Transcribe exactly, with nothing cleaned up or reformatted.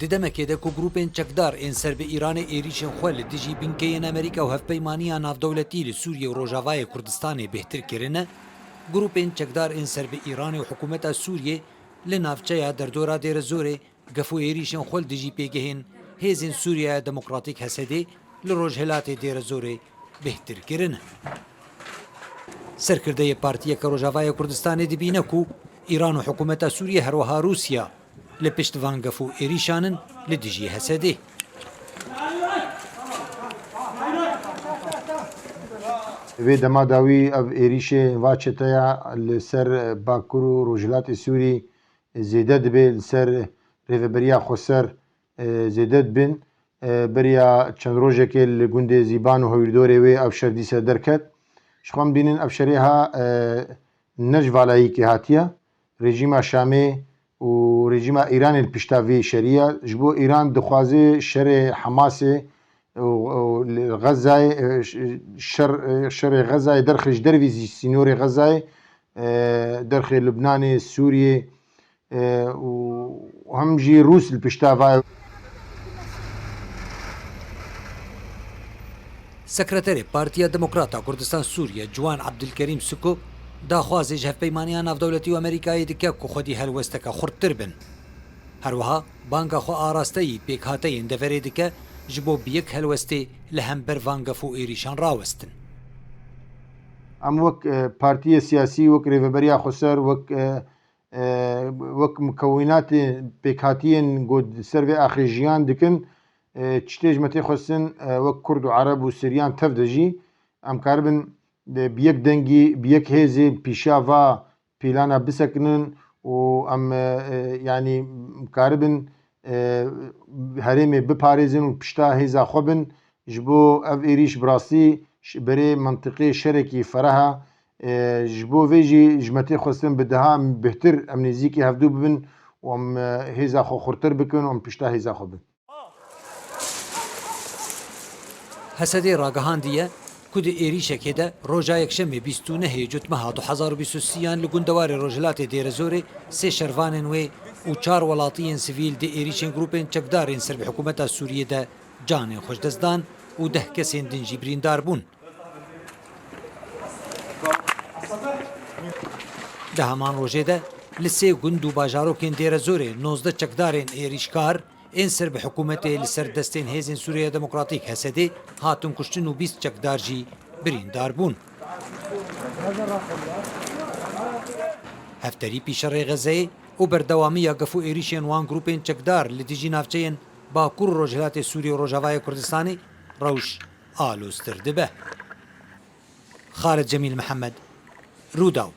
Di demekê de ku grûpên çekdar ên ser bi Îranê êrîşên xwe li dijî binkeyên Amerîka û Hevpeymaniya Navdewletî li Sûriyê û Rojavayê Kurdistanê bêhtir kirine, grûpên çekdar ên ser bi Îranê û hikûmeta Sûriyê li navçeya derdora Dêrezorê gef û êrîşên xwe li dijî pêgehên Hêzên Sûriyeya Demokratîk, H S D, li rojhilatê Dêrezorê bêhtir kirine. Serkirdeyê Partiyeke Rojavayê Kurdistanê dibîne ku Îran û hikûmeta Sûriyê, her wiha Rûsya, li pişt van gef û êrîşan in li dijî H S D. Vê dema dawî ev êrîşê va çeteya li ser Bakur û Rojhilatê Sûrî zêde dibe, li ser Rêveberiya Xweser, e, zêde dibin. E, beriya çend rojekê li gundê Zîban û hewîrdorê wê ev şer dîse derket. Ji xwe em dînin ev şerê ha, e, ne ji valayîkê hatiye. Rejîma Şamê û rejîma Îranê li pişta vê şerî ye. Ji bo Îran dixwaze şerê Hamasê û, û li Xezayê, e, ş-, şer, e, şerê Xezayê derxe ji dervî zî sînorê Xezayê, e, derxê Lubnanê, Sûriyê, e, û hem jî Rûs li pişta va ye. Sekreterê Partiya Demokrata Kurdistan Sûriye, Ciwan Ebdulkerîm Siko, daxwazê ji Hevpeymaniya Navdewletî û Amerîkayê dike ku xwedî helwesteke xurttir bin. Her wiha banga xwe arasteyî pêkhateyên deverê dike ji bo bi yek helwestê li hember van gef û êrîşan rawestin. Em wek, e, partiyê siyasî, wek Rêveberiya Xweser, wek, e, e, wek mukewînatê pêkhatiyên ku di ser vê axê jiyan dikin, e, tiştê ji me tê xwestin, e, wek Kurd û Ereb û Siryan tev de jî em karibin, e, bi yek dengî, bi yek hêzê pîşa va pîlana bisekinin û em, e, e, yanî karibin, e, herêmê biparêzin û pişta hêza xwe bin. Ji bo ev êrîş bi rastî ş-, berê mentiqê şerekî fereh e. E, ji bo vê jî ji me tê xwestin bi daha bêhtir em nêzîkî hevdû bibin û em, e, hêza xwe xurtir bikin û em pişta hêza xwe bin. H S D ragihandiye ku di êrîşekê de roja Yekşemê bîst û nehê Cotmeha du hezar û bîst û sêyan li gundewarê Rojhilatê Dêrezorê sê şervanên wê û çar welatiyên sivîl di êrîşên grûpên çekdar ên ser bi hikûmeta Sûriyê de canên xwe ji dest dan û deh kesên din jî birîndar bûn. Di heman rojê de li sê gund û bajarokên Dêrezorê nozdeh çekdarên êrîşkar ên ser bi hikûmetê li ser destên Hêzên Sûriya Demokratîk, H S D, hatin kuştin û bîst çekdar jî birîndar bûn. Hevterî pîşerê Xezeyê û berdewamiya gef û êrîşên wan grûpên çekdar li dijî navçeyên Bakur û Rojhilatê Sûriyê û Rojavayê Kurdistanê rewş aloztir dibe. Xalid Cemîl Mihemed, Rûdaw.